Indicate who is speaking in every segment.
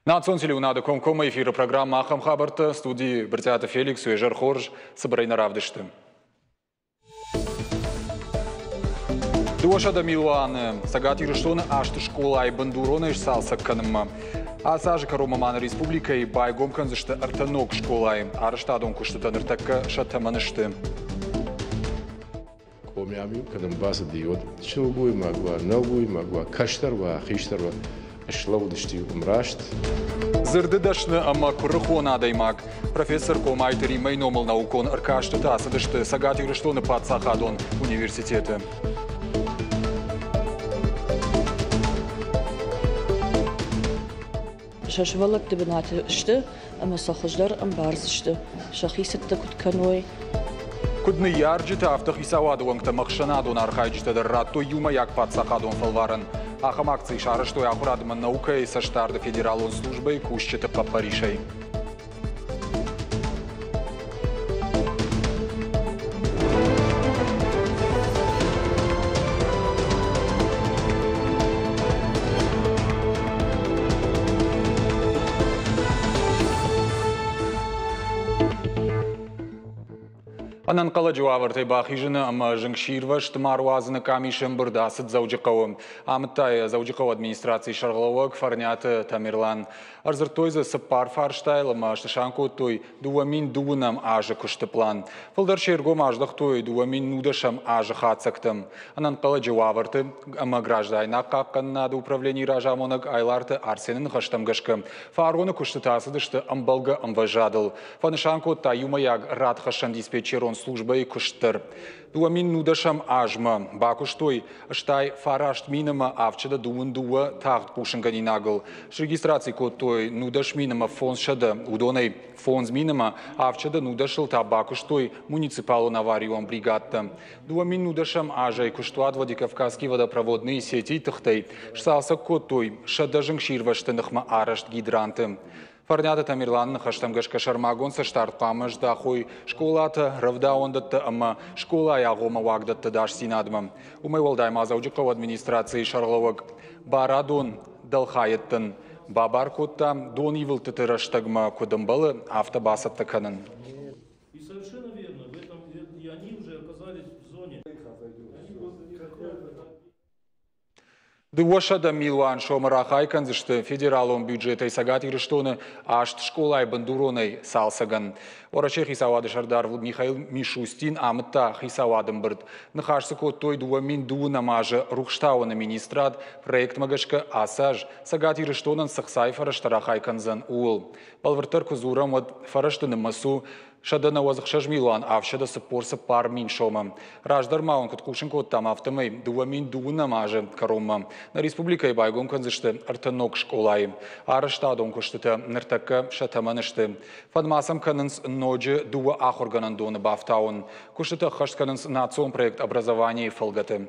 Speaker 1: Национ телеуынады комкоммӕ эфиры программӕ «Ахӕм хабӕрттӕ» студийы Брытъиаты Феликс уе зӕр хорз, цыбырӕй нӕ равдысты. 200 милуаны Цӕгат Ирыстоны азты скъолайы бындуронӕй сцалцӕг кӕнынмӕ. Ацы азы кӕронмӕ ма нӕ республикӕйы байгом кӕндзысты ӕртӕ ног скъолайы. Арӕзтадон куыстытӕ ныртӕккӕ сӕ тӕмӕны сты.
Speaker 2: Къомиам-иу кӕдӕм бацыди, уӕд сылгоймаг уа, нӕлгоймаг уа, кӕстӕр уа, хистӕр уа, слӕууыдысты ӕмраст.
Speaker 1: Дзырды дӕсны ӕмӕ куырыхон адӕймаг, профессор Къомайты Риммӕйы номыл наукон ӕркастытӕ ацыдысты Цӕгат Ирыстоны паддзахадон университеты.
Speaker 3: Сӕ сывӕллӕтты бынаты сты ӕмӕ сӕ хуыздӕр ӕмбардзысты, сӕхи цӕттӕ куыд кӕной.
Speaker 1: Куыд ныййарджытӕ, афтӕ хицауады уӕнгтӕм ӕхсӕнадон архайджытӕ дӕр радтой иумӕйаг паддзахадон фӕлварӕн. Ахӕм акци сарӕзтой ахуырад ӕмӕ наукӕйы цӕстдарды федералон службӕйы кусджыты хъӕппӕрисӕй. Ӕнӕнхъӕлӕджы уавӕртӕй бахизыны ӕмӕ зынгсирвӕзт ма руадзыны къамисы ӕмбырд ацыд Дзӕуджыхъӕуы. Амыдта йӕ Дзӕуджыхъӕуы администрацийы сӕргълӕууӕг Фӕрниаты Тамерлан. Ӕрдзырдтой дзы цыппар фарстайыл ӕмӕ снысан кодтой 2012 азы куысты пълан. Фылдӕр се ргом аздӕхтой 2010 азы хатдзӕгтӕм. Ӕнӕнхъӕлӕджы уавӕрты ӕмӕ граждайнаг хъахъхъӕнынады управленийы разамонӕг Айларты Арсены ныхӕстӕм гӕсгӕ, фароны куыстытӕ ацыдысты ӕмбӕлгӕ ӕмвӕзадыл. Фӕнысан кодта иумӕйаг радхӕссӕн диспетчерон службӕйы куыст дӕр. 2010 азмӕ бакуыстой стай 9 000 ӕмӕ 722 тагъд хъусынгӕнинагыл. Срегистраци кодтой 19 000 ӕмӕ 500, уыдонӕй 5 000 ӕмӕ 710-ыл та бакуыстой муниципалон аварион бригадтӕ. 2010 азӕй куыстуат Владикавказские водопроводные сети тыхтӕй сцалцӕг кодтой 100 зынгсирвӕзты ныхмӕ арӕзт гидранты. Фӕрниаты Тамерланы ныхӕстӕм гӕсгӕ сӕрмагонд цӕстдард хъуамӕ здахой скъолатӕ, рӕвдауӕндӕттӕ ӕмӕ скъолайы агъоммӕ уагдӕтты ӕдасдзинадмӕ. Уымӕй уӕлдай ма Дзӕуджыхъӕуы администрацийы сӕргълӕууӕг барадон дӕлхайӕдтӕн бабар кодта донивылдтыты рӕстӕгмӕ куыд ӕмбӕлы, афтӕ бацӕттӕ кӕнын.
Speaker 4: И совершенно верно, в этом и они уже оказались в зоне.
Speaker 1: 200 милуан сомы рахай кӕндзысты федералон бюджетӕй Цӕгат Ирыстоны аст скъолайы бындуронӕй цалцӕгӕн. Уӕрӕсейы хицауады сӕрдар Михаил Мишустин амыдта хицауады ӕмбырд. Ныхас дзы кодтой 2012 азы рухстауыны министрад проектмӕ гӕсгӕ ацы аз Цӕгат Ирыстонӕн цы хцайы фӕрӕзтӕ рахай кӕндзӕн, ууыл. Бӕлвырддӕр куы дзурӕм, уӕд фӕрӕзты нымӕц у 196 милуан 744 мин сомы. Раздӕр ма уын куыд хъусын кодтам, афтӕмӕй 2012 азы кӕронмӕ нӕ республикӕйы байгом кӕндзысты ӕртӕ ног скъолайы. Арӕзтадон куыстытӕ ныртӕккӕ сӕ тӕмӕны сты. Фӕнд ма сӕм кӕнынц ноджы дыууӕ ахуыргӕнӕндоны бафтауын. Куыстытӕ ӕххӕст кӕнынц национ проект «Образование»-йы фӕлгӕты.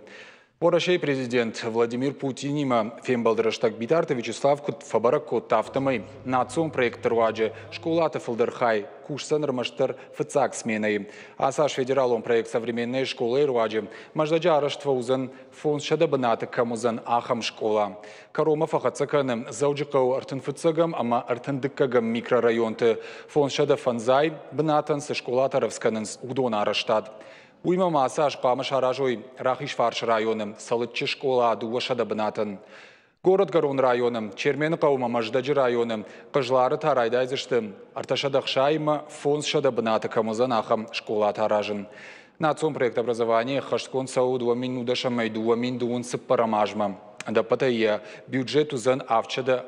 Speaker 1: Уӕрӕсейы президент Владимир Путинимӕ фембӕлды рӕстӕг Битарты Вячеслав куыд фӕбӕрӕг кодта, афтӕмӕй национ проектты руаджы скъолаты фылдӕр хай кусдзӕн ӕрмӕстдӕр фыццаг сменӕйы. Ацы аз федералон проект «Современная школа»-йы руаджы Мӕздӕджы арӕзт фӕуыдзӕн 500 бынаты кӕм уыдзӕн, ахӕм скъола. Кӕронмӕ фӕхӕццӕ кӕны Дзӕуджыхъӕуы ӕртынфыццӕгӕм ӕмӕ ӕртындыккӕгӕм микрорайонты 505 бынатӕн цы скъолатӕ рӕвдз кӕнынц, уыдон арӕзтад. Уыимӕ ма ацы аз хъуамӕ саразой Рахизфарсы районы Цӕлыччы скъола 200 бынатӕн. Горӕтгӕрон районы, Чермены хъӕумӕ Мӕздӕджы районы, Хъызлары та райдайдзысты 360 500 бынаты кӕм уыдзӕн, ахӕм скъолатӕ аразын. Национ проект «Образование» ӕххӕстгонд цӕуы 2010-ӕй 2024 азмӕ. Ӕдӕппӕтӕй йӕ бюджет уыдзӕн 700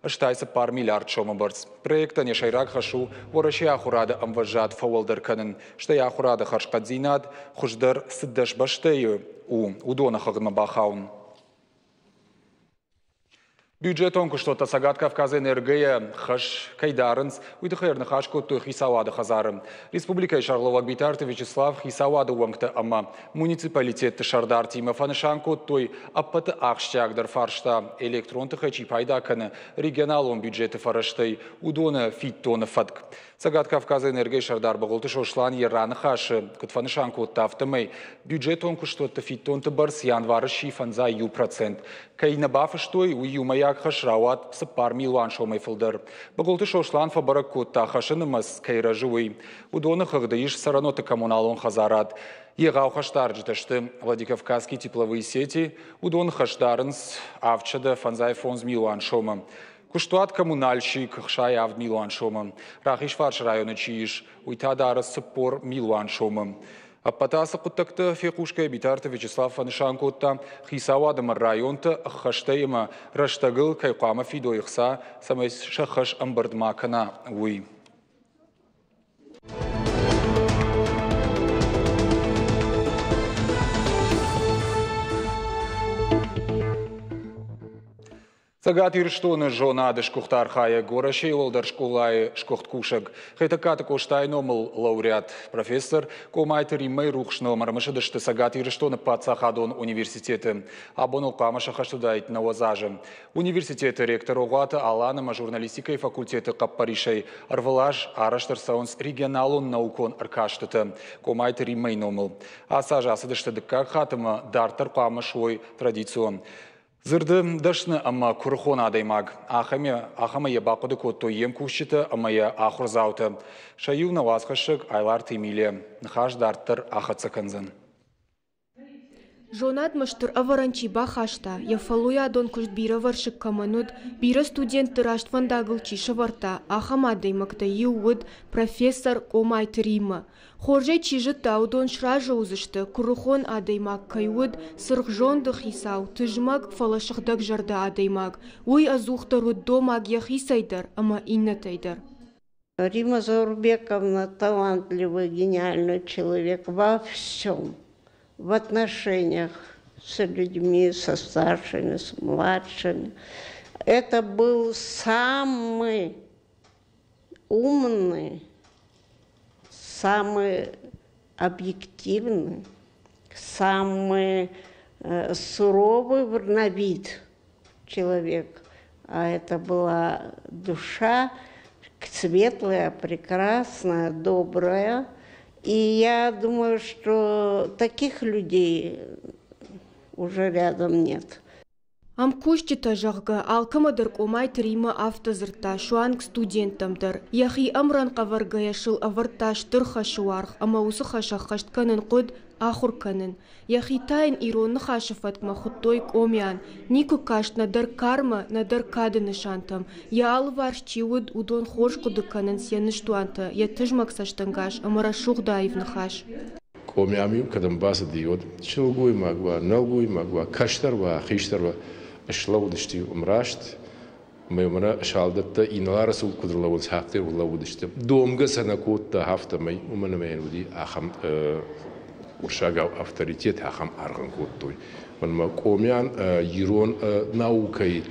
Speaker 1: стай 4 миллиард сомы бӕрц. Проектӕн йӕ сӕйраг хӕс у Уӕрӕсейы ахуырады ӕмвӕзад фӕуӕлдӕр кӕнын, стӕй ахуырады хӕрзхъӕддзинад хуыздӕр цы дӕс бӕстӕйы у, уыдоны хыгъдмӕ бахауын. Бюджетон куыстуӕттӕ Цӕгат Кавказы энергийӕ хӕс кӕй дарынц, уый тыххӕй ӕрныхас кодтой хицауады хӕдзары. Республикӕйы сӕргълӕууӕг Битарты Вячеслав хицауады уӕнгтӕ ӕмӕ муниципалитетты сӕрдартимӕ фӕнысан кодтой ӕппӕты ахсджиагдӕр фарста электрон тыхӕй чи пайда кӕны, регионалон бюджеты фӕрӕзтӕй уыдоны фиддоны фӕтк. Цӕгат Кавказы энергийы сӕрдар Быгъуылты Сослан йӕ раныхасы куыд фӕнысан кодта, афтӕмӕй бюджетон куыстуӕтты фиддонты бӕрц январы сси 51%. Кӕй нӕ бафыстой, уый иумӕйаг Иумӕйаг хӕс рауад 4 милуан сомӕй фылдӕр. Быгъуылты Сослан фӕбӕрӕг кодта, хӕсы нымӕц кӕй рӕзы, уый. Уыдоны хыгъды ис цӕрӕнуӕтты коммуналон хӕдзарад. Егъау хӕсдарджытӕ сты Владикавказские тепловые сети, уыдон хӕс дарынц 755 милуан сомы. Куыстуат «Коммунальщик» 67 милуан сомы. Рахизфарсы районы чи ис, уый та дары 40 милуан сомы. Ӕппӕт ацы хъуыддӕгтӕ фехъусгӕйӕ Битарты Вячеслав фӕнысан кодта, хицауад ӕмӕ районты ӕххӕстӕй ӕмӕ рӕстӕгыл кӕй хъуамӕ фидой ӕхца, цӕмӕй сӕ хӕс ӕмбырд ма кӕна, уый. Цӕгат Ирыстоны зонады сгуыхт архайӕг Уӕрӕсейы уӕлдӕр скъолайы сгуыхт кусӕг Хетӕгкаты Къостайы номыл лауреат, профессор Къомайты Риммӕйы рухс ном ӕрымысыдысты Цӕгат Ирыстоны паддзахадон университеты. Абон ыл хъуамӕ сӕххӕст уыдаид 90 азы. Университеты ректор Огъуаты Алан ӕмӕ журналистикӕйы факультеты хъӕппӕрисӕй ӕрвылаз арӕзт ӕрцӕуынц регионалон наукон ӕркастытӕ Къомайты Риммӕйы номыл. Ацы аз ацыдысты дыккаг хатт ӕмӕ дарддӕр хъуамӕ суой традицион. Дзырды дӕсны ӕмӕ куырыхон адӕймаг. Ахӕмӕй йӕ бахъуыды кодтой йе мкусджытӕ ӕмӕ йӕ ахуырдзаутӕ. Сӕ иу нӕ уацхӕссӕг Айларты Эмилия. Ныхас дарддӕр ахӕццӕ кӕндзӕн.
Speaker 5: Зонадмӕ стыр ӕвӕрӕн чи бахаста, йӕ фӕллойадон куыст бирӕвӕрсыг кӕмӕн уыд, бирӕ студентты раст фӕндагыл чи сӕвӕрдта, ахӕм адӕймӕгтӕй иу уыд профессор Къомайты Риммӕ. Хорзӕй чи зыдта, уыдон сразы уыдзысты, куырыхон адӕймаг кӕй уыд, цыргъзонды хицау, тызмӕг, фӕлӕ сыгъдӕгзӕрдӕ адӕймаг. Уый ӕдзухдӕр уыд домаг йӕхицӕй дӕр ӕмӕ иннӕтӕй дӕр.
Speaker 6: Рима Заурбековна талантливый, гениальный человек во всем, в отношениях с людьми, со старшими, с младшими. Это был самый умный, самый объективный, самый суровый на вид человек. А это была душа светлая, прекрасная, добрая. И я думаю, что таких людей уже рядом нет.
Speaker 5: Ӕмкусджытӕ, зӕгъгӕ, алкӕмӕ дӕр Къомайты Риммӕ афтӕ дзырдта, суанг студенттӕм дӕр. Йӕхи ӕмрӕнхъ ӕвӕргӕйӕ сыл ӕвӕрдта стыр хӕсы уаргъ ӕмӕ уыцы хӕс ӕххӕст кӕнын хъуыд ахуыр кӕнын. Йӕхи та йын ирон ныхасы фӕткмӕ хуыдтой Къомиан. Никуы каст нӕдӕр кармӕ, нӕдӕр кады нысантӕм. Йӕ алыварс чи уыд, уыдон хорз хъуыды кӕнынц йӕ ныстуантӕ, йӕ тызмӕг цӕстӕнгас ӕмӕ рӕсугъд аив ныхас.
Speaker 2: Къомиам-иу кӕдӕм бацыди, уӕд сылгоймаг уа, нӕлгоймаг уа, кӕстӕр уа, хистӕр уа, слӕууыдысты ӕмраст, ӕмӕ мӕнӕ салдӕттӕ инӕлары цур куыд ӕрлӕууынц, афтӕ ӕрлӕууыдысты. Домгӕ сӕ нӕ кодта, афтӕмӕй, уымӕн ӕмӕ йын уыди ахӕм уырыссагау авторитет, ахӕм аргъ ын кодтой. Мӕнмӕ Къомиан ирон наукӕйы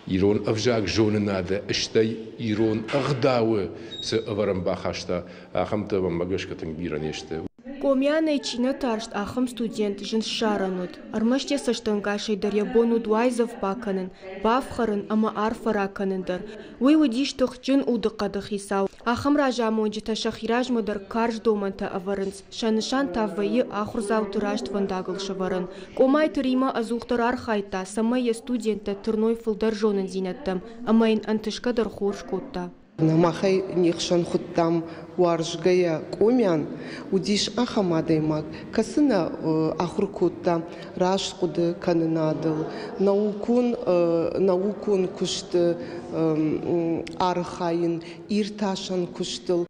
Speaker 2: ирон ӕвзаг зонынады, стӕй ирон ӕгъдауы цы ӕвӕрӕн бахаста, ахӕмтӕ мӕнмӕ гӕсгӕ тынг бирӕ не сты.
Speaker 5: Къомианӕй чи нӕ тарст, ахӕм студент зын ссарӕн уыд. Ӕрмӕст йӕ цӕстӕнгасӕй дӕр йӕ бон уыд уайдзӕф бакӕнын, бафхӕрын ӕмӕ арфӕ ракӕнын дӕр. Уый уыдис тыхджын удыхъӕды хицау. Ахӕм разамонджытӕ сӕхи размӕ дӕр карз домӕнтӕ ӕвӕрынц, сӕ нысан та вӕййы ахуырдзауты раст фӕндагыл сӕвӕрын. Къомайты Римӕ ӕдзухдӕр архайдта, цӕмӕй йӕ студенттӕ тырной фылдӕр зонындзинӕдтӕм ӕмӕ йын ӕнтысгӕ дӕр хорз кодта.
Speaker 7: Махӕй не хсӕн хуыдтам уарзгӕйӕ Къомиан, уыдис ахӕм адӕймаг, кӕцы нӕ ахуыр кодта раст хъуыды кӕнынадыл, наукон, наукон куысты архайын, иртасӕн куыстыл.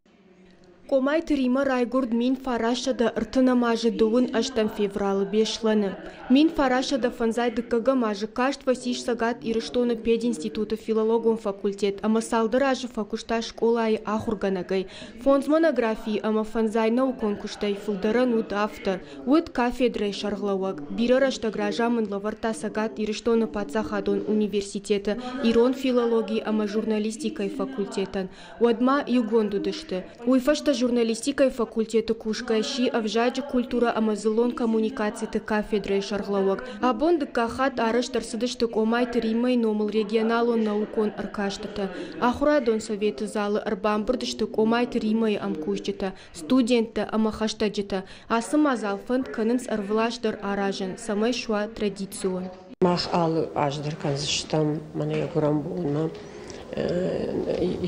Speaker 5: Къомайты Римӕ райгуырд 1930 азы дыууын ӕстӕм февралы Беслӕны. 1950 дыккӕгӕм азы каст фӕцис Цӕгат Ирыстоны пединституты филологон факультет ӕмӕ цалдӕр азы фӕкуыста скъолайы ахуыргӕнӕгӕй. Фондз монографийы ӕмӕ фӕндзай наукон куыстӕй фылдӕрӕн уыд автор. Уыд кафедрӕйы сӕргълӕууӕг. Бирӕ рӕстӕг разамынд лӕвӕрдта Цӕгат Ирыстоны паддзахадон университеты ирон филологи ӕмӕ журналистикӕйы факультетӕн. Уӕдмӕ иугонд уыдысты. Уый фӕстӕ журналистикӕйы факультеты кусгӕ сси ӕвзаджы культурӕ ӕмӕ дзыллон коммуникациты кафедрӕйы сӕргълӕууӕг. Абон дыккаг хатт арӕзт ӕрцыдысты Къомайты Риммӕйы номыл регионалон наукон ӕркастытӕ. Ахуырадон советы залы ӕрбамбырд сты Къомайты Риммӕйы ӕмкусджытӕ, студенттӕ ӕмӕ хӕстӕджытӕ. Ацы мадзал фӕнд кӕнынц ӕрвылаз дӕр аразын, цӕмӕй суа традицион.
Speaker 8: Мах алы аз дӕр кӕндзыстӕм мӕнӕ йӕ гуырӕн бонмӕ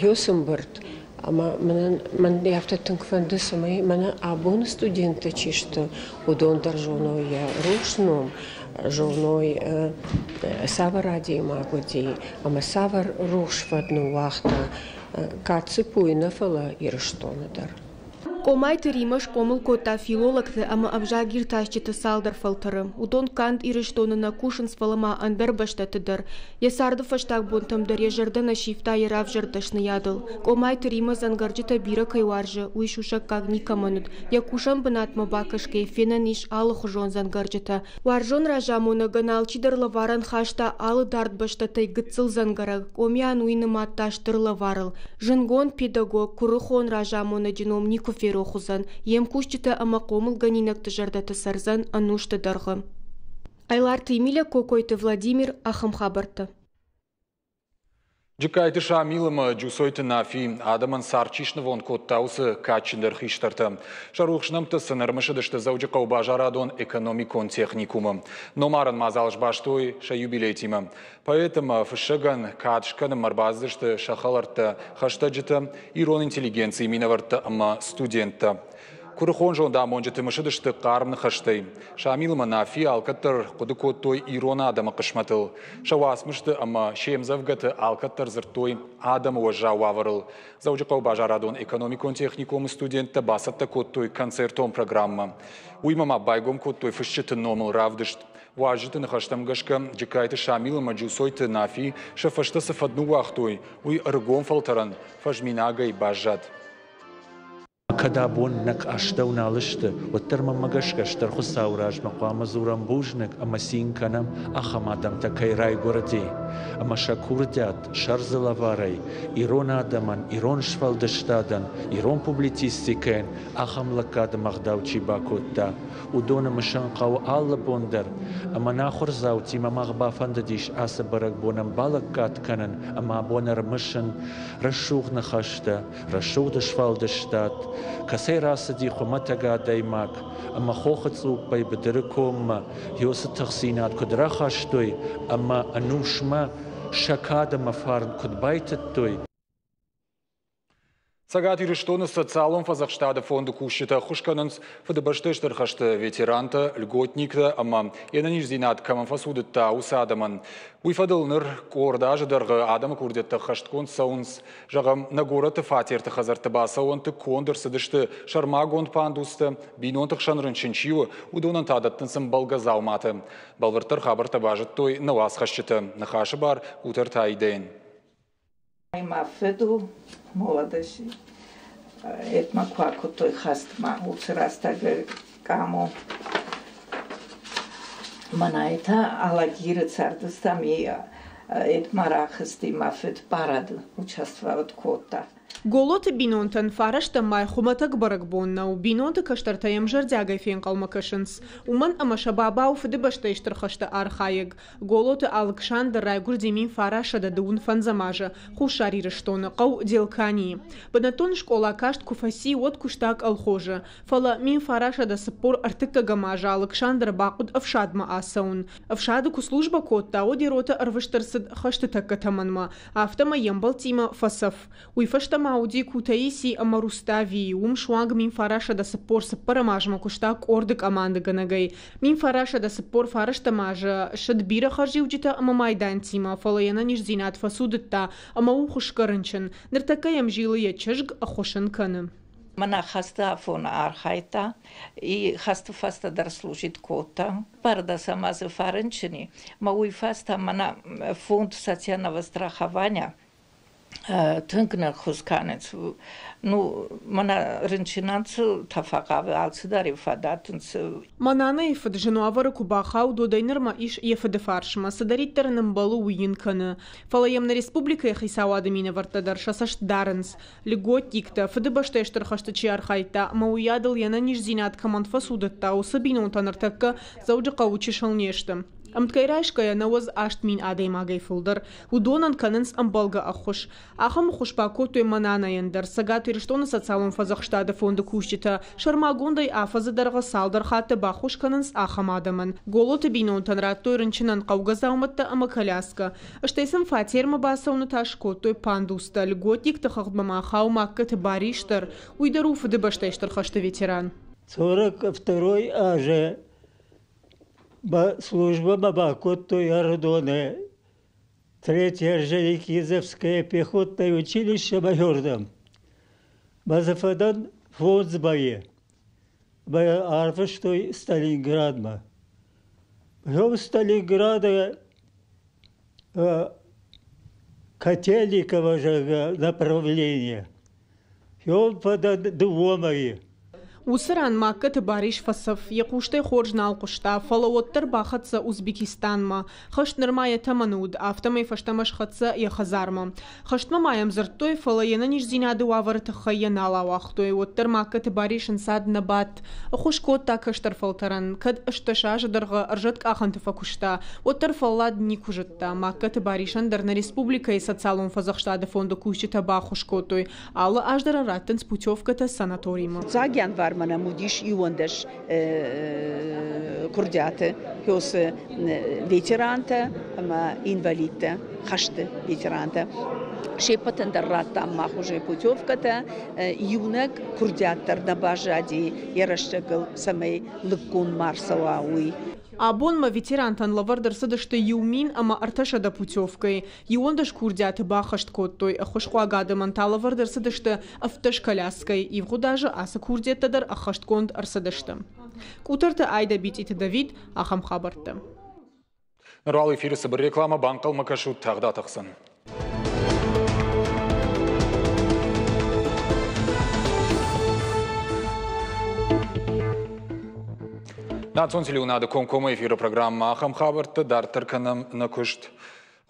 Speaker 8: йе мбырд, ӕмӕ мӕнӕн мӕн афтӕ тынг фӕнды, цӕмӕй мӕнӕ абоны студенттӕ чи сты, уыдон дӕр зоной йӕ рухс ном, зоной, цавӕр адӕймаг уыди ӕмӕ цавӕр рухс фӕд ныууагъта канд ЦИПУ-йы нӕ, фӕлӕ Ирыстоны дӕр.
Speaker 5: Къомайты Римӕ схъомыл кодта филологты ӕмӕ ӕвзагиртасджыты цалдӕр фӕлтӕры. Уыдон канд Ирыстоны нӕ кусынц, фӕлӕ ма ӕндӕр бӕстӕты дӕр. Йӕ царды фӕстаг бонтӕм дӕр йӕ зӕрдӕ нӕ сивта йӕ равзӕрд дӕсныйадыл. Къомайты Римӕ дзӕнгӕрджытӕ бирӕ кӕй уарзы, уый сусӕггаг никӕмӕн уыд. Йӕ кусӕн бынатмӕ бакӕсгӕйӕ фенӕн ис алыхуызон дзӕнгӕрджытӕ. Уарзон разамонӕгӕн алчидӕр лӕварӕн хаста алы дард бӕстӕтӕй гыццыл дзӕнгӕрӕг. Къомиан уый нымадта стыр лӕварыл. Зындгонд педагог, куырыхон разамонӕджы ном никуы ферох уыдзӕн, йе мкусджытӕ ӕмӕ хъомылгӕнинӕгты зӕрдӕты цӕрдзӕн ӕнусты дӕргъы. Айларты Емеля, Кокойты Владимир, ахӕм хабӕрттӕ.
Speaker 1: Джыккайты Шамил ӕмӕ Джусойты Нафи адӕмӕн цард чи снывонд кодта, уыцы кадджындӕр хистӕртӕ. Сӕ рухс нӕмттӕ сын ӕрымысыдысты Дзӕуджыхъӕуы базарадон-экономикон техникумы. Номарӕн мадзал сбастой сӕ юбилейтимӕ. Поэт ӕмӕ фыссӕгӕн кад скӕнынмӕ ӕрбацыдысты сӕ хӕлӕрттӕ, хӕстӕджытӕ, ирон интеллигенцийы минӕвӕрттӕ ӕмӕ студенттӕ. Куырыхон зондамонджыты мысыдысты хъарм ныхӕстӕй. Шамил ӕмӕ Нафи алкӕддӕр хъуыды кодтой ирон адӕмы хъысмӕтыл. Сӕ уацмысты ӕмӕ се мдзӕвгӕты алкӕддӕр дзырдтой адӕмы уӕззау уавӕрыл. Дзӕуджыхъӕуы базарадон-экономикон техникумы студенттӕ бацӕттӕ кодтой концертон программӕ. Уыимӕ ма байгом кодтой фысджыты номыл равдыст. Уазджыты ныхӕстӕм гӕсгӕ, Джыккайты Шамил ӕмӕ Джусойты Нафи сӕ фӕстӕ цы фӕд ныууагътой, уый ӕрыгон фӕлтӕрӕн фӕзминагӕй баззад.
Speaker 9: Кӕд абон нӕ астӕу нал сты, уӕддӕр мӕнмӕ гӕсгӕ стыр Хуыцауы размӕ хъуамӕ дзурӕм бузныг ӕмӕ цин кӕнӕм, ахӕм адӕмтӕ кӕй райгуырди ӕмӕ сӕ курдиат сӕрдзы лӕварӕй ирон адӕмӕн, ирон сфӕлдыстадӕн, ирон публицистикӕйӕн ахӕм лӕггады ӕгъдау чи бакодта, уыдоны мысын хъӕуы алы бон дӕр. Ӕмӕ нӕ ахуырдзаутимӕ мах бафӕндыдис ацы бӕрӕгбонӕн балӕггад кӕнын ӕмӕ абон ӕрмысын рӕсугъд ныхӕстӕ, рӕсугъд сфӕлдыстад, кӕцӕй рацыди хуымӕтӕг адӕймаг ӕмӕ хохы цъуппӕй быдыры коммӕ уыцы тыхдзинад куыд рахастой ӕмӕ ӕнусмӕ сӕ кад ӕмӕ фарн куыд байтыдтой.
Speaker 1: Цӕгат Ирыстоны социалон фӕдзӕхстады фонды кусджытӕ ӕххуыс кӕнынц Фыдыбӕстӕйы Стыр хӕсты ветерантӕ, льготниктӕ ӕмӕ йе нӕниздзинад кӕмӕн фӕцудыдта, уыцы адӕмӕн. Уый фӕдыл ныр къорд азы дӕргъы адӕмы курдиӕттӕ ӕххӕстгонд цӕуынц. Зӕгъӕм, нӕ горӕты фатерты хӕдзӕртты бацӕуӕнты конд ӕрцыдысты сӕрмагонд пандустӕ, бинонты хсӕн рынчын чи у, уыдонӕн та дӕттынц ӕмбӕлгӕ дзауматӕ. Бӕлвырддӕр хабӕрттӕ базыдтой нӕ уацхӕсджытӕ. Ныхасы бар Утӕрты Аидӕйӕн.
Speaker 10: Мӕ фыд у молодости. Этма куы акодтой хӕстмӕ, уыцы рӕстӕг къамо. Мӕнӕй та Алагиры цардыстӕм и этма рахызти мӕ фыд парады участвовать кодта.
Speaker 11: Голоты бинонтӕн фарӕстӕм май хуымӕтӕг бӕрӕгбон нӕу. Бинонты кӕстӕртӕ йӕм зӕрдиагӕй фенхъӕлмӕ кӕсынц. Уымӕн ӕмӕ сӕ баба у Фыдыбӕстӕйы Стыр хӕсты архайӕг. Голоты Алыксандр райгуырди 1925 азы Хуссар Ирыстоны хъӕу Делканийы. Бынӕттон скъола каст куы фӕци, уӕд куыста колхозы. Фӕлӕ 1943 азы Алыксандры бахъуыд ӕфсадмӕ ацӕуын. Ӕфсады куы службӕ кодта, уӕд йӕ ротӕ ӕрвыст ӕрцыд хӕсты тӕккӕ тӕмӕнмӕ, афтӕмӕй йе мбӕлттимӕ фӕцӕф. Уый фӕстӕ ма уыди Кутаиси ӕмӕ Руставийы, уым суанг 1944 азмӕ куыста къорды къамандыгӕнӕгӕй. 1949 азы ссыд бирӕ хӕрзиуджытӕ ӕмӕ майдантимӕ, фӕлӕ йе нӕниздзинад фӕцудыдта ӕмӕ у хуысгӕ рынчын. Ныртӕккӕ йӕм зилы йӕ чызг, ӕххуыс ын кӕны.
Speaker 10: Мӕнӕ хӕсты афон архайдта и хӕсты фӕстӕ дӕр служить кодта. Бардӕсӕм азы фӕрынчын и, мӕ уый фӕстӕ мӕнӕ фонд социального страхования тынг нӕ ххуыс кӕнынц. Ну, мӕнӕ рынчынӕн цы фӕхъавы, алцыдӕр фӕдӕттынц.
Speaker 11: Мӕ нанайы фыд зын уавӕры куы бахауд, уӕдӕй нырмӕ ис йӕ фыды фарсмӕ, цыдӕриддӕр ын ӕмбӕлы, уый йын кӕны. Фӕлӕ йӕм нӕ республикӕйы хицауады минӕвӕрттӕ дӕр сӕ цӕст дарынц. Льготниктӕ, Фыдыбӕстӕйы Стыр хӕсты чи архайдта ӕмӕ уыйадыл йе нӕниздзинад кӕмӕн фӕцудыдта, уыцы бинонтӕ ныртӕккӕ Дзӕуджыхъӕуы чысыл не сты. Ӕмткӕй райсгӕйӕ 98 000 адӕймагӕй фылдӕр. Уыдонӕн кӕнынц ӕмбӕлгӕ ӕххуыс. Ахӕм ӕххуыс бакодтой Мананайӕн дӕр Цӕгат Ирыстоны социалон фӕдзӕхстады фонды кусджытӕ. Сӕрмагондӕй афӕдзы дӕргъы цалдӕр хатты баххуыс кӕнынц ахӕм адӕмӕн. Голоты бинонтӕн радтой рынчынӕн хъӕугӕ дзаумӕттӕ ӕмӕ коляскӕ. Стӕй сын фатермӕ бацӕуыны та скодтой пандустӕ. Льготникты хыгъдмӕ ма хауы Магкӕты Барис дӕр. Уый дӕр у Фыдыбӕстӕйы Стыр хӕсты ветеран.
Speaker 12: 42 азы службӕмӕ бакодтой Ӕрыдоны Третье Орджоникидзевское пехотное училище майордӕм. Мӕ дзы фӕдӕн фондз мӕйы. Мӕ арвыстой Сталинградмӕ. Потом Сталинграда Котельниково зӕгъгӕ, направление. Йон фӕдӕн дыууӕ мӕйы.
Speaker 11: Уыцы ран Магкӕты Барис фӕцӕф, йӕ хъустӕй хорз нал хъуыста, фӕлӕ уӕддӕр бахӕццӕ Узбекистанмӕ. Хӕст нырма йӕ тӕмӕны уыд, афтӕмӕй фӕстӕмӕ схӕццӕ йӕ хӕдзармӕ. Хӕстмӕ ма йӕм дзырдтой, фӕлӕ йе нӕниздзинады уавӕры тыххӕй йӕ нал ауагътой. Уӕддӕр Магкӕты Барис ӕнцад нӕ бадт. Ӕххуыс кодта кӕстӕр фӕлтӕрӕн. Кӕд 18 азы дӕргъы ӕрзӕткъахӕнты фӕкуыста, уӕддӕр фӕллад никуы зыдта. Магкӕты Барисӕн дӕр нӕ республикӕйы социалон фӕдзӕхстады фонды кусджытӕ баххуыс кодтой. Алы аз дӕр ын раттынц путевкӕтӕ санаторимӕ.
Speaker 13: Фыццаг январмӕ нӕм уыдис 11 куырдиаты кёсы ветерантӕ ӕмӕ инвалидтӕ, хӕсты ветерантӕ. Се ппӕтӕн дӕр радтам мах уже путевкӕтӕ. Иунӕг куырдиат дӕр нӕ баззади йӕ рӕстӕгыл, цӕмӕй лыггонд ма рцӕуа, уый.
Speaker 11: Абонмӕ ветерантӕн лӕвӕрд ӕрцыдысты 1300 путевкӕйы. 11 курдиаты баххӕст кодтой, ӕххуысхъуаг адӕмӕн та лӕвӕрд ӕрцыдысты 17 коляскӕйы. Ивгъуыд азы ацы курдиӕттӕ дӕр ӕххӕстгонд ӕрцыдысты. Къутӕрты Айдӕ Битъиты Давид, ахӕм хабӕрттӕ.
Speaker 1: Ныр уал эфиры цыбыр рекламӕ, банхъӕлмӕ кӕсут тагъд атӕхдзӕн. Национ телеуынады комкоммӕ эфиры программӕ ахӕм хабӕрттӕ дарддӕр кӕнӕм нӕ куыст.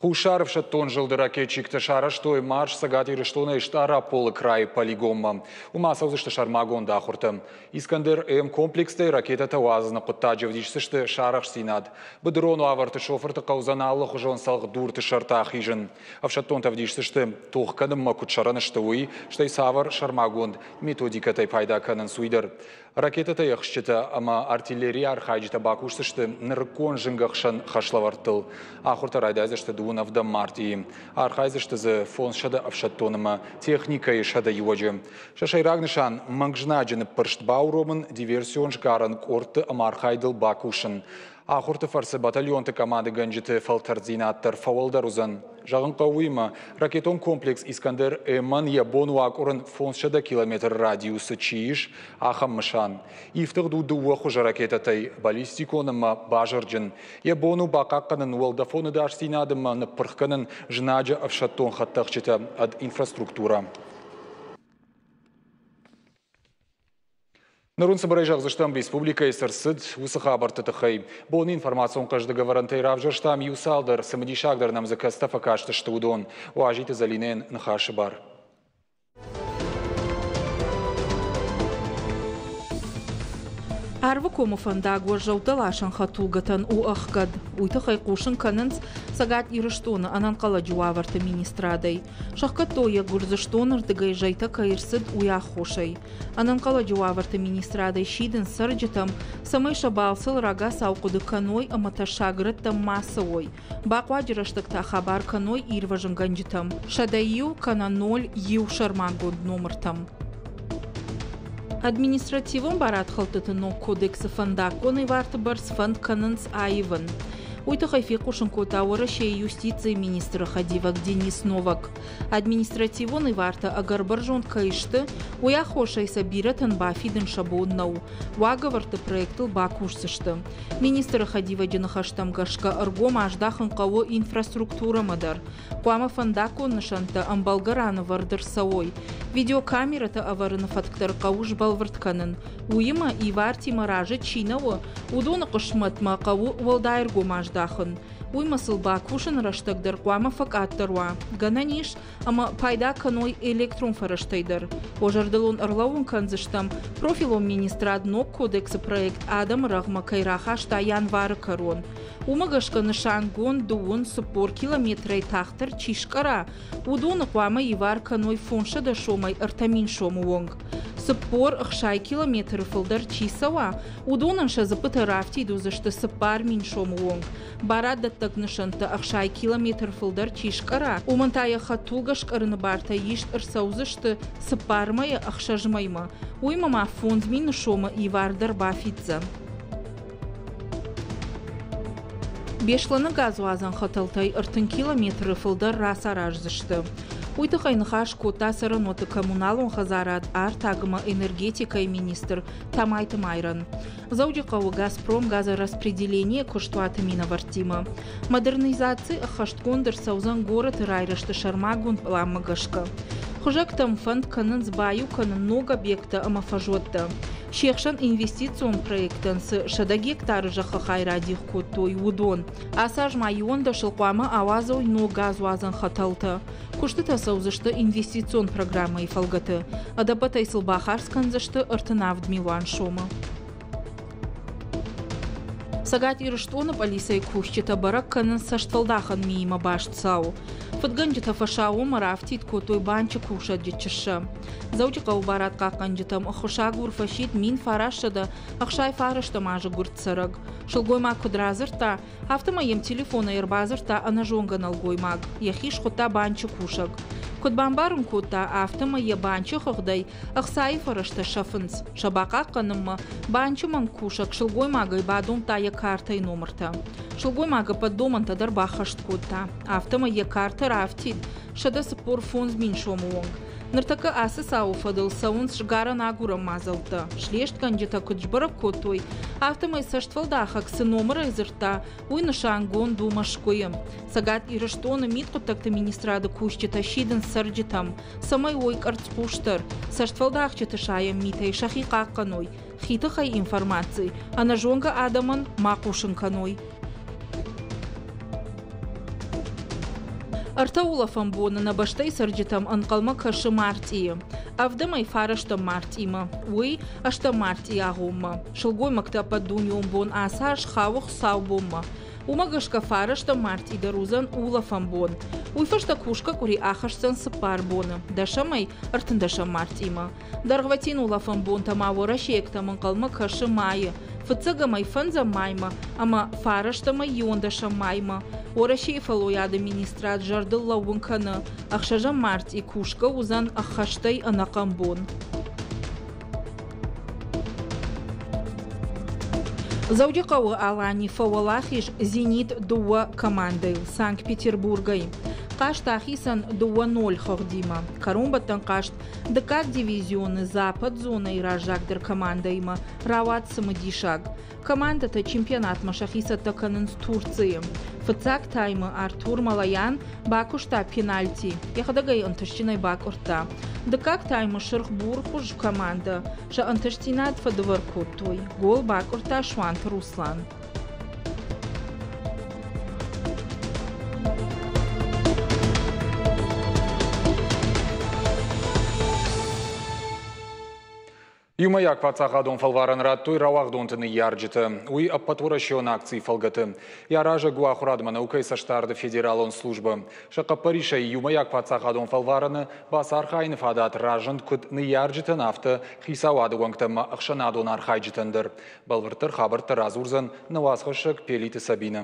Speaker 1: Хуссар ӕфсӕддон зылды ракетчиктӕ сарӕзтой марш Цӕгат Ирыстонӕй Стъараполы крайы полигонмӕ. Уым ацӕудзысты сӕрмагонд ахуыртӕ. Искандер-М комплекстӕй ракетӕтӕ уадзыны хъуыддаджы ӕвдисдзысты сӕ арӕхстдзинад. Быдырон уавӕрты шофырты хъӕудзӕн алыхуызон цӕлхдурты сӕрты ахизын. Ӕфсӕддонтӕ ӕвдисдзысты, тох кӕнынмӕ куыд сӕрӕн сты, уый, стӕй цавӕр сӕрмагонд методикӕтӕй пайда кӕнынц, уый дӕр. Ракетӕтӕй ӕхсджытӕ ӕмӕ артиллерийы архайджытӕ бакусдзысты нырыккон зынгӕхсӕн хӕслӕвӕрдтыл. Ахуыртӕ райдайдзысты дыууын ӕвдӕм мартъийы. Архайдзысты дзы 500 ӕфсӕддон ӕмӕ техникӕйы 101-ы. Сӕ сӕйраг нысан – мӕнг знаджы ныппырст бауромын, диверсион сгарӕн къордты ӕмархайдыл бакусын. Ахуырты фӕрцы батальонты командыгӕнджыты фӕлтӕрддзинад дӕр фӕуӕлдӕр уыдзӕн. Зӕгъын хъӕуы уыимӕ, ракетон комплекс «Искандер-М-ӕн» йӕ бон у акъуырын 500 километры радиусы чи ис, ахӕм мысан. Ифтыгъд у дыууӕ хуызы ракетӕтӕй – баллистикон ӕмӕ базырджын. Йӕ бон у бахъахъхъӕнын уӕлдӕфон ӕдасдзинад ӕмӕ ныппырх кӕнын знаджы ӕфсӕддон хӕдтӕхджытӕ ӕд инфраструктурӕ. Ныр уын цыбырӕй зӕгъдзыстӕм, республикӕйы цы рцыд, уыцы хабӕртты тыххӕй. Боны информацион хъӕздыг ӕвӕрӕнтӕй равзӕрстам иу цалдӕр, цымыдисагдӕр нӕм дзы кӕцытӕ фӕкастысты, уыдон. Уазиты Зӕлинӕйӕн ныхасы бар.
Speaker 14: Арвыкомы фӕндаг уӕззӕуттӕ ласӕн хӕдтулгӕтӕн у ӕхгӕд. Уый тыххӕй хъусын кӕнынц Цӕгат Ирыстоны ӕнӕнхъӕлӕджы уавӕрты министрадӕй. Сӕхгӕдтой йӕ Гуырдзыстоны рдыгӕй зӕйтӕ кӕй ӕрцыд, уый аххосӕй. Ӕнӕнхъӕлӕджы уавӕрты министрадӕй сидынц цӕрджытӕм, цӕмӕй сӕ балцыл рагацау хъуыды кӕной ӕмӕ тӕссаг рӕттӕм ма цӕуой. Бахъуаджы рӕстӕг та хабар кӕной ирвӕзынгӕнджытӕм 101 кӕнӕ 01 сӕрмагонд номыртӕм. Административон барадхӕлдтыты ног кодексы фӕндаггон иварты бӕрц фӕнд кӕнынц аивын. Уый тыххӕй фехъусын кодта Уӕрӕсейы юстицийы министры хӕдивӕг Денис Новак. Административон ивартӕ ӕгӕр бӕрзонд кӕй сты, уый аххосӕй сӕ бирӕтӕн бафидын сӕ бон нӕу. Уагӕвӕрдты проектыл бакусдзысты. Министры хӕдивӕджы ныхӕстӕм гӕсгӕ ӕргом аздахын хъӕуы инфраструктурӕмӕ дӕр. Хъуамӕ фӕндаггон нысӕнттӕ ӕмбӕлгӕ ранӕвӕрд ӕрцӕуой. Видеокамерӕтӕ ӕвӕрыны фӕтк дӕр хъӕуы сбӕлвырд кӕнын. Уыимӕ, ивартимӕ разы чи нӕ у, уыдоны хъысмӕтмӕ хъӕуы уӕлдай ӕргом аздахын. здахын. Уыимӕ сыл бакусыны рӕстӕг дӕр хъуамӕ фӕкъаддӕр уа. Гӕнӕн ис, ӕмӕ пайда кӕной электрон фӕрӕзтӕй дӕр. Уӕ зӕрдыл уын ӕрлӕууын кӕндзыстӕм, профилон министрад ног кодексы проект адӕмы рӕгъмӕ кӕй рахаста январы кӕрон. Уымӕ гӕсгӕ нысангонд 42 километрӕй тагъддӕр чи скъӕра, уыдоны хъуамӕ ивар кӕной 500 сомӕй 3000 сомы онг. 46 километры фылдӕр чи цӕуа, уыдонӕн сӕ дзыппытӕ рафтид уыдзысты 4000 сомы онг. Бараддӕттӕг нысӕнттӕ 60 километр фылдӕр чи скъӕра, уымӕн та йӕ хӕдтулгӕ скъӕрыны бартӕ ист ӕрцӕудзысты цыппар мӕйӕ ӕхсӕз мӕймӕ. Уыимӕ ма 5000 сомы ивар дӕр бафиддзӕн. Беслӕны газуадзӕн хӕтӕлтӕй 30 километры фылдӕр рацараздзысты. Уый тыххӕй ныхас кодта цӕрӕнуӕтты коммуналон хӕдзарад, артаг ӕмӕ энергетикӕйы министр Тамайты Майран. Дзӕуджыхъӕуы «Газпром» газораспределение куыстуаты минӕвӕрттимӕ. Модернизаци ӕххӕстгонд ӕрцӕудзӕн горӕты райрӕзты сӕрмагонд пъланмӕ гӕсгӕ. Хуызӕгтӕм фӕнд кӕнынц баиу кӕнын ног объекттӕ ӕмӕ фӕзуӕттӕ. Се хсӕн инвестицион проектӕн цы 100 гектары зӕххы хай радих кодтой, уыдон. Ацы аз ма иуӕндӕсыл хъуамӕ ауадзой ног газуадзӕн хӕтӕлтӕ. Куыстытӕ цӕудзысты инвестицион программӕйы фӕлгӕты. Ӕдӕппӕтӕй сыл бахардз кӕндзысты 37 милуан сомы. Цӕгат Ирыстоны пъӕлицӕйы кусджытӕ бӕрӕг кӕнынц цӕстфӕлдахӕн миимӕ баст цау. Фыдгӕнджытӕ фӕсаууонмӕ рафтид кодтой банчы кусӕджы чыссӕ. Дзӕуджыхъӕуы барадхъахъхъӕнджытӕм ӕххуысагур фӕсидт 1969 азы гуырд цӕрӕг. Сылгоймаг куыд радзырдта, афтӕмӕй йӕм телефонӕй ӕрбадзырдта ӕнӕзонгӕ нӕлгоймаг, йӕхи схуыдта банчы кусӕг. Куыд бамбарын кодта, афтӕмӕй йӕ банчы хыгъдӕй ӕхцайы фӕрӕзтӕ сӕфынц. Сӕ бахъахъхъӕнынмӕ банчы мӕнг кусӕг сылгоймагӕй бадомдта йӕ картӕйы номыртӕ. Сылгоймаг ӕппӕт домӕнтӕ дӕр баххӕст кодта. Афтӕмӕй йӕ картӕ рафтид 145 мин сомы онг. Ныртӕккӕ ацы цауы фӕдыл цӕуынц сгарӕн-агурӕн мадзӕлттӕ. Слестгӕнджытӕ куыд сбӕрӕг кодтой, афтӕмӕй цӕстфӕлдахӕг цы номырӕй дзырдта, уый нысангонд у Мӕскуыйы. Цӕгат Ирыстоны мидхъуыддӕгты министрады кусджытӕ сидынц цӕрджытӕм, цӕмӕй уой къӕрцхъусдӕр, цӕстфӕлдахджыты сайӕн митӕй сӕхи хъахъхъӕной, хи тыххӕй информаци ӕнӕзонгӕ адӕмӕн ма хъусын кӕной. Ӕртӕ улӕфӕн боны нӕ бӕстӕйы цӕрджытӕм ӕнхъӕлмӕ кӕсы мартъийы. Ӕвдӕмӕй фарӕстӕм мартъимӕ. Уый ӕстӕм мартъийы агъоммӕ. Сылгоймӕгты ӕппӕтдунеон бон ацы аз хауы хуыцаубонмӕ. Уымӕ гӕсгӕ фарӕстӕм мартъи дӕр уыдзӕн улӕфӕн бон. Уый фӕстӕ кусгӕ къуыри ахӕсдзӕн цыппар боны, дӕсӕмӕй ӕртындӕсӕм мартъимӕ. Дӕргъвӕтин улӕфӕн бонтӕ ма уӕрӕсейӕгтӕм ӕнхъӕлмӕ кӕсы майы, фыццӕгӕмӕй фӕндзӕм маймӕ ӕмӕ фарӕстӕмӕй иуӕндӕсӕм маймӕ. Уӕрӕсейы фӕллойады министрад зӕрдыл лӕууын кӕны, ӕхсӕзӕм мартъи кусгӕ уыдзӕн ӕххӕстӕй ӕнӕхъӕн бон. Дзӕуджыхъӕуы Алани фӕуӕлахиз «Зенит» дыууӕ командӕйыл Санкт-Петербургӕй. Хъазт ахицӕн 2-0 хыгъдимӕ. Кӕронбӕттӕн хъазт дыккаг дивизионы Запад зонӕйы раззагдӕр командӕимӕ рауад цымыдисаг. Командӕтӕ чемпионатмӕ сӕхи цӕттӕ кӕнынц Турцийы. Фыццаг таймы Артур Малаян бакуыста пенальти, йӕхӕдӕг ӕй ӕнтыстджынӕй бакъуырдта. Дыккаг таймы сырх-бурхуыз командӕ сӕ ӕнтыстдзинад фӕдывӕр кодтой. Гол бакъуырдта Суанты Руслан.
Speaker 1: Иумӕйаг паддзахадон фӕлварӕн радтой рауагъдонты ныййарджытӕ. Уый ӕппӕтуӕрӕсеон акцийы фӕлгӕты. Йӕ аразӕг у ахуырадмӕ наукӕйы цӕстдарды федералон службӕ. Сӕ хъӕппӕрисӕй иумӕйаг паддзахадон фӕлварӕны бацархайыны фадат разынд куыд ныййарджытӕн, афтӕ хицауады уӕнгтӕ ӕмӕ ӕхсӕнадон архайджытӕн дӕр. Бӕлвырддӕр хабӕрттӕ радзурдзӕн нӕ уацхӕссӕг Пелиты Сабинӕ.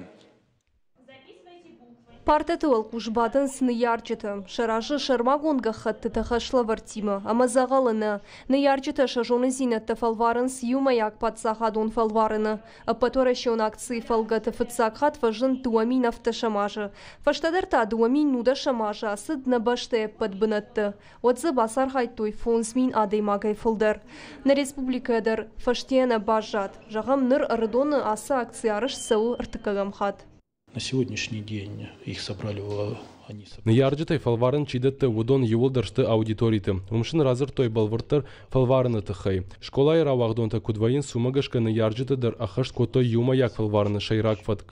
Speaker 5: Партӕты уӕлхъус бадынц ныййарджытӕ. Сӕ разы сӕрмагонд гӕххӕттытӕ хӕслӕвӕрдтимӕ ӕмӕ дзӕгъӕлы нӕ. Ныййарджытӕ сӕ зонындзинӕдтӕ фӕлварынц иумӕйаг паддзахадон фӕлварыны. Ӕппӕтуӕрӕсеон акцийы фӕлгӕты фыццаг хатт фӕзынд 2017 азы. Фӕстӕдӕр та 2019 азы ацыд нӕ бӕстӕйы ӕппӕт бынӕтты. Уӕд дзы бацархайдтой 5000 адӕймагӕй фылдӕр. Нӕ республикӕ дӕр фӕстейӕ нӕ баззад. Зӕгъӕм, ныр Ӕрыдоны ацы акци арӕзт цӕуы ӕртыккӕгӕм хатт.
Speaker 4: На сегодняшний день их собрали
Speaker 15: Ныййарджытӕй фӕлварӕн чи дӕтты, уыдон иууылдӕр сты аудиториты. Уым сын радзырдтой бӕлвырддӕр фӕлварыны тыххӕй. Скъолайы рауагъдонтӕ куыд вӕййынц, уымӕ гӕсгӕ ныййарджытӕ дӕр ӕххӕст кодтой иумӕйаг фӕлварыны сӕйраг фӕтк.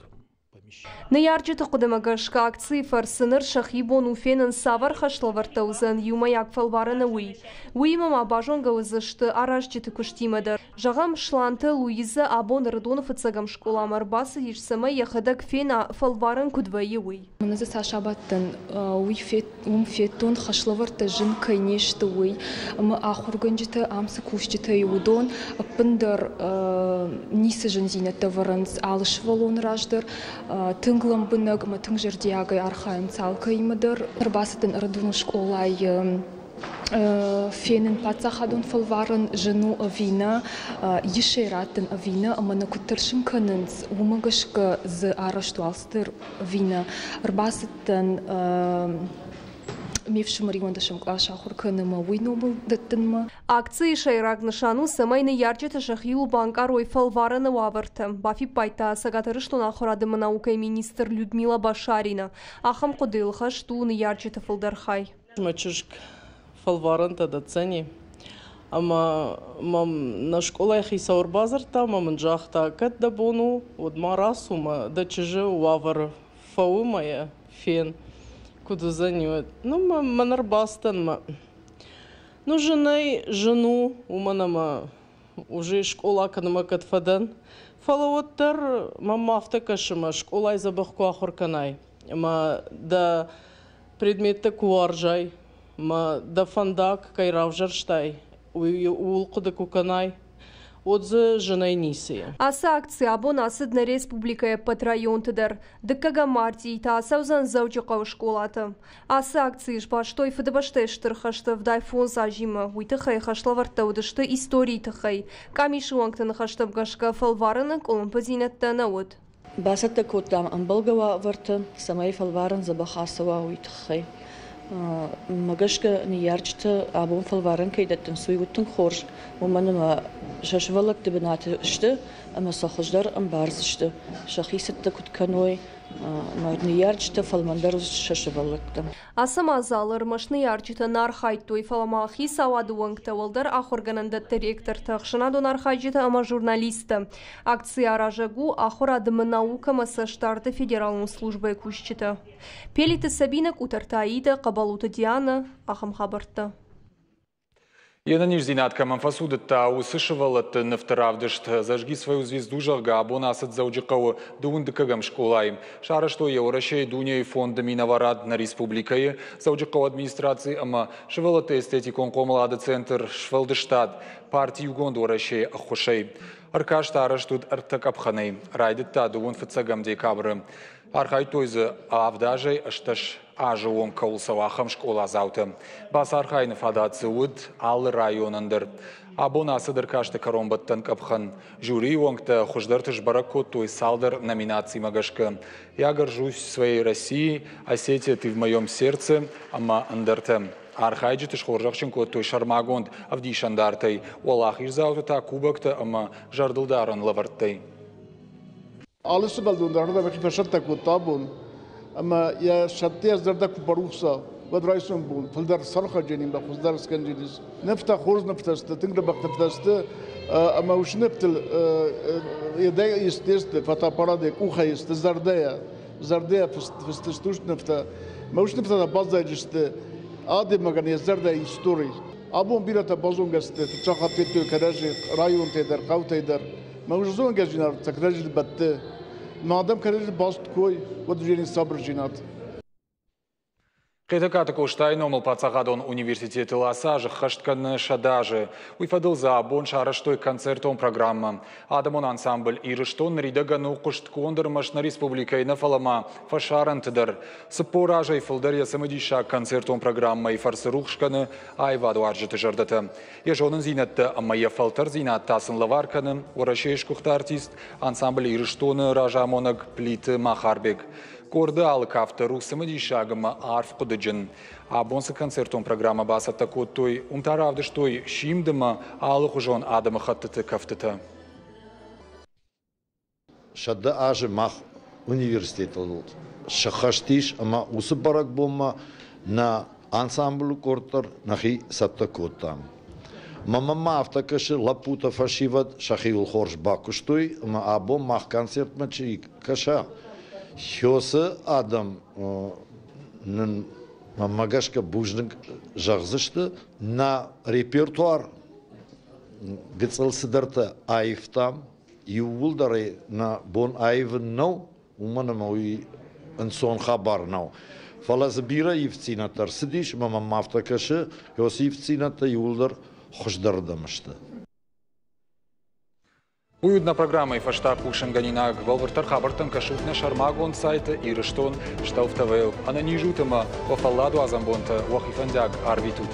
Speaker 5: Ныййарджыты хъуыдымӕ гӕсгӕ акцийы фӕрцы ныр сӕхи бон у фенын, цавӕр хӕслӕвӕрдтӕ уыдзӕн иумӕйаг фӕлварӕны, уый. Уыимӕ ма базонгӕ уыдзысты аразджыты куыстимӕ дӕр. Зӕгъӕм, Сланты Луизӕ абон Ӕрыдоны фыццӕгӕм скъоламӕ ӕрбацыдис, цӕмӕй йӕхӕдӕг фена, фӕлварӕн куыд вӕййы, уый.
Speaker 16: Мӕнӕ дзы цас абадтӕн, уый уым федтон, хӕслӕвӕрдтӕ зын кӕй не сты, уый. Ӕмӕ ахуыргӕнджытӕ ам цы кусджытӕ и, уыдон ӕппындӕр ницы зындзинӕдтӕ вӕрынц алы сывӕллоны раз дӕр. Тынг лӕмбынӕг ӕмӕ тынг зӕрдиагӕй архайынц алкӕимӕ дӕр. Ӕрбацыдтӕн Ӕрыдоны скъолайы фенын паддзахадон фӕлварӕн зын у ӕви нӕ, ис ӕй раттын ӕви нӕ, ӕмӕ нӕ куыд тӕрсын кӕнынц, уымӕ гӕсгӕ дзы арӕзт у алцыдӕр ӕви нӕ. Ӕрбацыдтӕн ме фсымӕр иуӕндӕсӕм кълас ахуыр кӕны ӕмӕ уый номыл дӕттынмӕ.
Speaker 5: Акцийы сӕйраг нысан у, цӕмӕй ныййарджытӕ сӕхиуыл банкъарой фӕлварӕны уавӕртӕ, бафиппайдта Цӕгат Ирыстоны ахуырады ӕмӕ наукӕйы министр Людмила Башарина. Ахӕм хъуыдыйыл хӕст у ныййарджыты фылдӕр хай.
Speaker 17: Мӕ чызг фӕлварӕнтӕ дӕтдзӕни. Ӕмӕ мӕм нӕ скъолайы хицау ӕрбадзырдта ӕмӕ мын загъта, кӕд дӕ бон у, уӕд ма рацу мӕ дӕ чызджы уавӕры фӕуы мӕ йӕ фен, куыд уыдзӕни, уӕд. Ну, мӕн ӕрбацыдтӕн мӕ. Ну, зынӕй зын у, уымӕн ӕмӕ уже скъола кӕнынмӕ кӕд фӕдӕн, фӕлӕ уӕддӕр мӕм афтӕ кӕсы, мӕ скъолайы дзӕбӕх куы ахуыр кӕнай ӕмӕ дӕ предметтӕ куы уарзай ӕмӕ дӕ фӕндаг кӕй равзӕрстай, уый ууыл хъуыды куы кӕнай, уӕд дзы зынӕй ницы и.
Speaker 5: Ацы акци абон ацыд нӕ республикӕйы ӕппӕт районты дӕр. Дыккӕгӕм мартъийы та ацӕудзӕн Дзӕуджыхъӕуы скъолаты. Ацы акцийы сбастой Фыдыбӕстӕйы Стыр хӕсты 75 азимӕ. Уый тыххӕй хӕслӕвӕрдтӕ уыдысты историйы тыххӕй. Къамисы уӕнгты ныхӕстӕм гӕсгӕ фӕлварыны къуылымпыдзинӕдтӕ нӕ уыд.
Speaker 3: Бацӕттӕ кодтам ӕмбӕлгӕ уавӕртӕ, цӕмӕй фӕлварӕн дзӕбӕх ацӕуа, уый тыххӕй. Мӕ гӕсгӕ ныййарджытӕ абон фӕлварӕн кӕй дӕттынц, уый уыд тынг хорз, уымӕн ӕмӕ сӕ сывӕллӕтты бынаты сты ӕмӕ сӕ хуыздӕр ӕмбардзысты, сӕхи цӕттӕ куыд кӕной, ӕмӕ ныййарджытӕ фӕлмӕндӕр уыдзысты сӕ сывӕллӕттӕм.
Speaker 5: Ацы мадзалы ӕрмӕст ныййарджытӕ нӕ архайдтой, фӕлӕ ма хицауады уӕнгтӕ, уӕлдӕр ахуыргӕнӕндӕтты ректортӕ, ӕхсӕнадон архайджытӕ ӕмӕ журналисттӕ. Акци аразӕг у ахуырады ӕмӕ наукӕмӕ цӕстдарды федералон службӕйы кусджытӕ. Пелиты Сабинӕ, Къутӕрты Аидӕ, Хъӕбӕлуты Дианӕ, ахӕм хабӕрттӕ.
Speaker 1: Йе нӕниздзинад кӕмӕн фӕцудыдта, уыцы сывӕллӕтты нывты равдыст «Зажги свою звезду», зӕгъгӕ, абон ацыд Дзӕуджыхъӕуы дыууын дыккӕгӕм скъолайы. Сарӕзтой йӕ Уӕрӕсейы дунейы фонды минӕварад нӕ республикӕйы, Дзӕуджыхъӕуы администраци ӕмӕ сывӕллӕтты эстетикон хъомылады центр «Сфӕлдыстад» парти «Иугонд Уӕрӕсе» ӕххуысӕй. Ӕркаст арӕзт уыд ӕртӕ къӕпхӕнӕй. Райдыдта дыууын фыццӕгӕм декабры. Архайдтой дзы авд азӕй 18 азы онг кӕуыл цӕуы, ахӕм скъоладзаутӕ. Бацархайыны фадат дзы уыд алы районӕн дӕр. Абон ацыд ӕркасты кӕронбӕттӕн къӕпхӕн. Жюрийы уӕнгтӕ хуыздӕрты сбӕрӕг кодтой цалдӕр номинацимӕ гӕсгӕ. «Я горжусь своей Россией», «Осетия, ты в моем сердце» ӕмӕ ӕндӕртӕ. Архайджыты схорзӕхджын кодтой сӕрмагонд ӕвдисӕндартӕй, уӕлахиздзауты та кубоктӕ ӕмӕ зӕрдылдарӕн лӕвӕрттӕй.
Speaker 18: Алы сывӕллон дӕр ардӕм фӕсӕттӕ кодта абон, ӕмӕ йӕ сӕтты зӕрдӕ куы барухса, уӕд райсом бон фылдӕр сӕрхӕдженимӕ хуыздӕр скӕнджынис. Нывтӕ хорз нывтӕ сты, тынг дзӕбӕх нывтӕ сты, ӕмӕ уыцы нывтыл естесты фотоаппаратӕй къухӕй сты зӕрдӕйӕ, зӕрдӕйӕ фыст сты уыцы нывтӕ. Ӕмӕ уыцы нывтӕ та баззайдзысты адӕймагӕн йӕ зӕрдӕйы истори. Абон бирӕтӕ базонгӕ сты, фыццаг хатт федтой кӕрӕдзи районтӕй дӕр, хъӕутӕй дӕр. Мӕ зонгӕдзинад кӕрӕдзийыл бӕтты. Мӕ адӕм кӕрӕдзийыл баст куы уой, уӕд уыдзӕни сабырдзинад.
Speaker 1: Хетӕгкаты Къостайы номыл паддзахадон университетыл ацы аз ӕххӕст кӕны 100 азы. Уый фӕдыл дзы абон сарӕзтой концертон программӕ. Адӕмон ансамбль «Ирыстон» ныридӕгӕн у хъуыстгонд ӕрмӕст нӕ республикӕйы нӕ, фӕлӕ ма фӕсарӕнты дӕр. 40 азӕй фылдӕр йӕ цымыдисаг концертон программӕйы фӕрцы рухс кӕны аивадуарзджыты зӕрдӕтӕ. Йӕ зонындзинӕдтӕ ӕмӕ йӕ фӕлтӕрдзинад та сын лӕвар кӕны Уӕрӕсейы сгуыхт артист, ансамбль «Ирыстон-ы» разамонӕг Плиты Махарбег. Къорды алы кафт дӕр у цымыдисаг ӕмӕ арф хъуыдыджын. Абон цы концертон программӕ бацӕттӕ кодтой, уым та равдыстой симд ӕмӕ алыхуызон адӕмыхӕттыты кӕфтытӕ.
Speaker 19: 100 азы мах университетыл сыххӕст ис ӕмӕ уыцы бӕрӕгбонмӕ нӕ ансамблы къорд дӕр нӕхи цӕттӕ кодтам. Мӕ мӕнмӕ афтӕ кӕсы, лӕппутӕ фӕсивӕд сӕхиуыл хорз бакуыстой ӕмӕ абон мах концертмӕ чи кӕса, Хёсы адӕм нын, мӕнмӕ гӕсгӕ, бузныг зӕгъдзысты. Нӕ репертуар гыццыл цыдӕртӕ аивтам, иууылдӕр ӕй нӕ бон аивын нӕу, уымӕн ӕмӕ уый ӕнцон хабар нӕу. Фӕлӕ дзы бирӕ ивддзинӕдтӕ ӕрцыдис, ӕмӕ мӕм афтӕ кӕсы, уыцы ивддзинӕдтӕ иууылдӕр хуыздӕрдӕм сты.
Speaker 1: Уый уыд нӕ программӕйы фӕстаг хъусынгӕнинаг. Бӕлвырддӕр хабӕрттӕм кӕсут нӕ сӕрмагонд сайты Ирыстон Стӕлф ТВ-йыл. Ӕнӕниз ут ӕмӕ уӕ фӕлладуадзӕн бонтӕ уӕхи фӕндиаг арвитут.